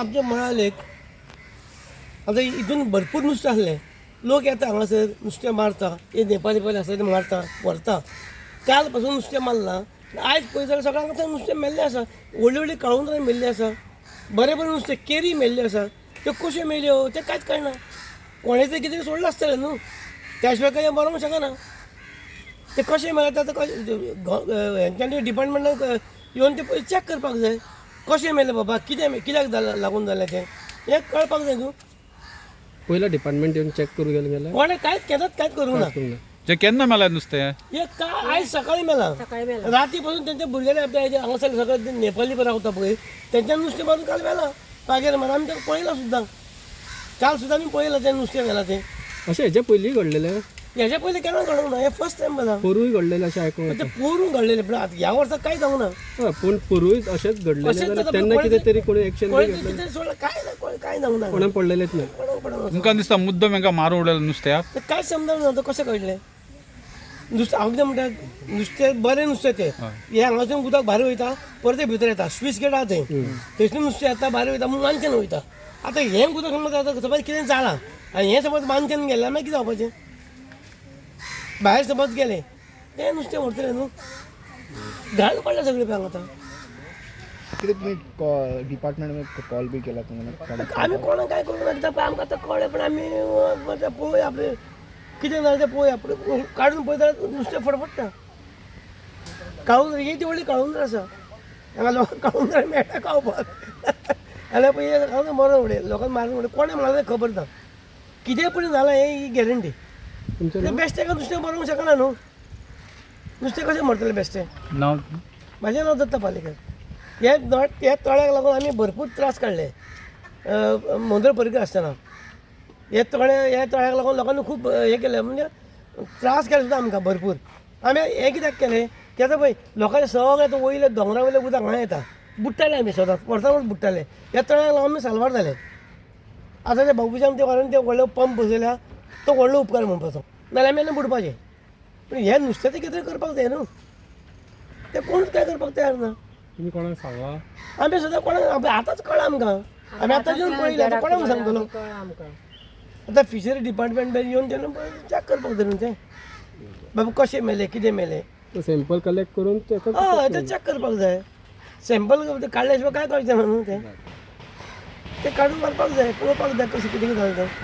आमच्या मळालेक आतां हितून भरपूर नुस्तें आसलें. लोक येता हांगासर नुस्तें मारता, हे नेपाली पयले आसा ते मारता व्हरता. काल पासून नुस्तें मारलां, आयज पळयत जाल्यार सगळ्यांक आतां नुस्तें मेल्लें आसा. व्हडलीं व्हडलीं काळुंदरां मेल्लीं आसा, बरें बरें नुस्तें केरी मेल्ल्यो आसा. त्यो कश्यो मेल्यो तें कांयच कळना. कोणें तरी कितें सोडलां आसतलें न्हू, त्या शिवाय कांय मरोंक शकना. ते कशें मेळ्ळें तें आतां हेंच्यांनी डिपार्टमेंटान येवन ते पयलीं चॅक करपाक जाय. कशें मेलें बाबा, कितें कित्याक जालें, लागून जालें तें हें कळपाक जाय न्हू. पयला डिपार्टमेंट येवन चॅक करूं गेलें जाल्यार कोणें कांयच केन्नाच कांयच करूंक ना. करूंक ना. जे केन्ना मेला नुस्तें? हे का आयज सकाळी मेला, राती पासून तेंच्या भुरग्यांनी आपल्या हांगासर सगळें नेपाली बी रावता पळय तेंच्यान नुस्तें मारून काल व्हेलां पागेर मारून. आमी ताका पळयलां सुद्दां, काल सुद्दां आमी पळयलां तें नुस्तें व्हेलां तें. अशें हेच्या पयलीं घडलेलें? हेच्या पयलीं केन्ना घडोवंक ना, हें फर्स्ट टायम मेलां. पोरूय घडलेलें अशें आयकूंक ते पोरून घडलेलें, पण आतां ह्या वर्सा कांय जावंक ना. हय, पूण पोरूय अशेंच घडलेलें अशेंच जाल्यार जाता, तेन्ना पण कितें तरी कोणी एक्शन कोणें तरी कितें सोडलां, कांय ना, कोण कांय जावंक ना. कोणाक पडलेलेंच ना. कोणाक पडोंक ना. तुमकां दिसता मुद्दम हेंकां मारून उडयलें नुस्त्याक? ते कांय समजना आतां कशें कळटलें नुस्तें. हांव कितें म्हणटा, नुस्तें बरें नुस्तें तें हें हांगासून उदक भायर वयता, परतें भितर येता. स्वीस गेट आहा थंय, थंयसून नुस्तें येता, भायर वयता म्हणून मानच्यान वयता. आतां हें उदक समज आतां समज कितें जालां आनी हें समज मानच्यान गेलें मागीर कितें जावपाचें? भायर समज गेलें तें नुस्तें व्हरतलें न्हू. घाण पडलें सगळें पळय हांगा आतां. कितें तुमी डिपार्टमेंट कॉल बी केला तुमी? आमी कोणाक कांय करूंक ना, कित्याक आमकां आतां कळ्ळें, पण आमी तें पळोवया आपलें कितें जालें तें पळोवया. पूण काडून पळयता जाल्यार नुस्तें फडफडटा. काळुंदरां ही ती व्हडली काळुंदरां आसा हांगा, लोकांक काळुंदरां मेळटा खावपाक जाल्यार पळय काळुंदरां मरोन उडय, लोकांक मारून उडय. कोणें मारलें खबर ना, कितें पण जालां हें ही गॅरंटी. तुमचें तें बेश्टें नुस्तें मरोंक शकना न्हू. नुस्तें कशें मरतलें बेश्टें? नांव? म्हाजें नांव दत्ता पालेकर. हे नट ह्या तळ्याक लागून आमी भरपूर त्रास काडले मंदर पर्रीकर आसतना. हे तळे ह्या तळ्याक लागून लोकांनी खूब हें केलें, म्हणजे त्रास केले सुद्दां आमकां भरपूर. आमी हें कित्याक केलें की आतां पळय लोकांचें सगळें आतां वयले दोंगरा वयलें उदक हांगा येता, बुडटाले आमी सदांच, वर्सान वर्स बुडटाले. ह्या तळ्याक लागून आमी साल्वार जाले. आतां ते बाबूशान ते व्हरून ते व्हडलो पंप बसयल्या, तो व्हडलो उपकार म्हणपाचो, नाल्यार आमी बुडपाचें. पूण हें नुस्त्याचें कितें तरी करपाक जाय न्हू, ते कोणूच काय करपाक तयार ना. तुमी कोणाक सांगलां? आमी सुद्दां कोणाक आतांच कळ्ळां आमकां, आमी आतां येवन पळयलें, आतां कोणाक सांगतलो? आतां फिशरी डिपार्टमेंट बी येवन तेन्ना चॅक करपाक जाय न्हू तें, बाबा कशें मेलें कितें मेलें. सॅम्पल कलेक्ट करून तेका हय, तें चॅक करपाक जाय. सॅम्पल काडल्या शिवाय कांय कळचें ना न्हू तें. तें काडून व्हरपाक जाय, पळोवपाक जाय कशें कितें जालें तें.